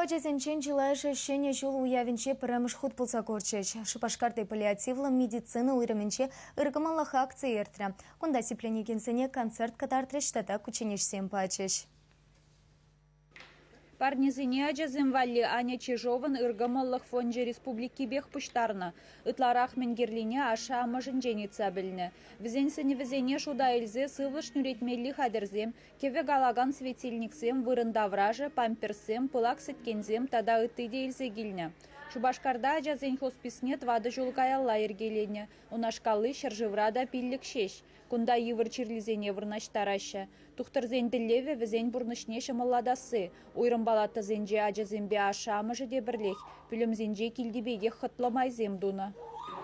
Ку ачасенчен чылайӑшӗ Ҫӗнӗ ҫул уявӗнче пӗрремӗш хут пулса курчӗҫ. Шупашкарти паллиативлӑ медицина уйрӑмӗнче ыркӑмӑллӑх акцийӗ иртрӗ. Кунта сипленекенсене концерт кӑтартрӗҫ тата кучченеҫсем пачӗҫ. Парнесене ачасем валли Аня Чижовӑн ыркӑмӑллӑх фончӗ республикипех пуҫтарнӑ. Ытларах мӗн кирлине ашшӗ-амӑшӗнчен ыйтса пӗлнӗ. Вӗсен сӗнӗвӗсене шута илсе сывлӑш нӳретмелли хатӗрсем, кӗвӗ калакан светильниксем, вырӑн таврашӗ, памперссем, пылак сӗткенсем тата ытти те илсе килнӗ. Шупашкарта ачасен хосписне 4 ҫул каялла йӗркеленӗ. Унашкалли ҫӗршывра та 5 ҫеҫ. Кунта йывӑр чирлисене вырнаҫтараҫҫӗ. Тухтӑрсен тӗллевӗ вӗсен пурнӑҫне ҫӑмӑллатасси. Уйрӑм палатӑсенче ачасемпе ашшӗ-амӑшӗ те пӗрлех пӳлӗмсенче килти пекех хӑтлӑ майсем тунӑ.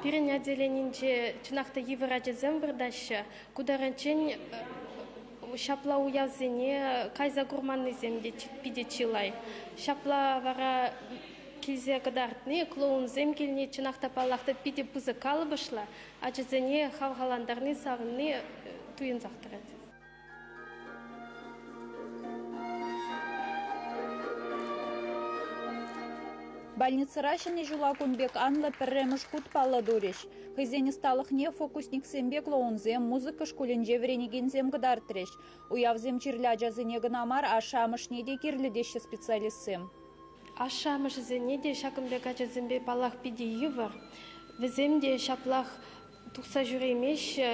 Пирӗн отделенинче чӑнах та йывӑр ачасем выртаҫҫӗ. Ку таранччен ҫапла уявсене кайса курманнисем те питӗ чылай. Ҫапла вара килсе кӑтартни, клоунсем килни чӑнах та паллах та питӗ пысӑк калӑпӑшлӑ. Ачасене хавхалантарни, савӑнни туйӑнсах тӑрать. Больницӑра Ҫӗнӗ ҫула кун пек анлӑ пӗрремӗш хут паллӑ турӗҫ. Хӑйсен ӑсталӑхне фокусниксемпе клоунсем, музыка шкулӗнче вӗренекенсем кӑтартрӗҫ. Уявсем чирлӗ ачасене кӑна мар, ашшӗ-амӑшне те кирлӗ теҫҫӗ специалистсем. Ашшӗ-амӑшӗсене те ҫакӑн пек ачасемпе, паллах, питӗ йывӑр. Вӗсем те ҫаплах тухса ҫӳреймеҫҫӗ,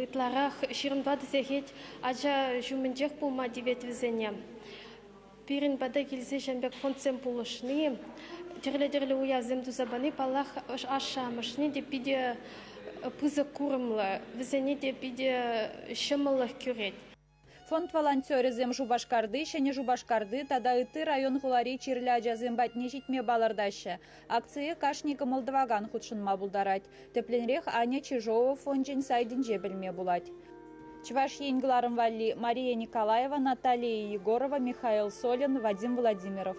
ытларах 24 сехет ача ҫумӗнчех пулма тивет вӗсене. Пирӗн пата килсе ҫавӑн пек фондсем пулӑшни, тӗрлӗ-тӗрлӗ уявсем туса пани, паллах, ашшӗ-амӑшне те питӗ пысӑк курӑмлӑ, вӗсене те питӗ ҫӑмӑллӑх кӳрет. Фонд волонтерӗсем Шупашкарти, Ҫӗнӗ Шупашкарти тата ытти район-хулари чирлӗ ачасем патне ҫитме палӑртаҫҫӗ. Акцие кашни кӑмӑл тӑвакан хутшӑнма пултарать. Тӗплӗнрех Аня Чижова фончӗн сайтӗнче пӗлме пулать. Чӑваш Ен кӑларӑм валли Мария Николаева, Наталия Егорова, Михаил Солин, Вадим Владимиров.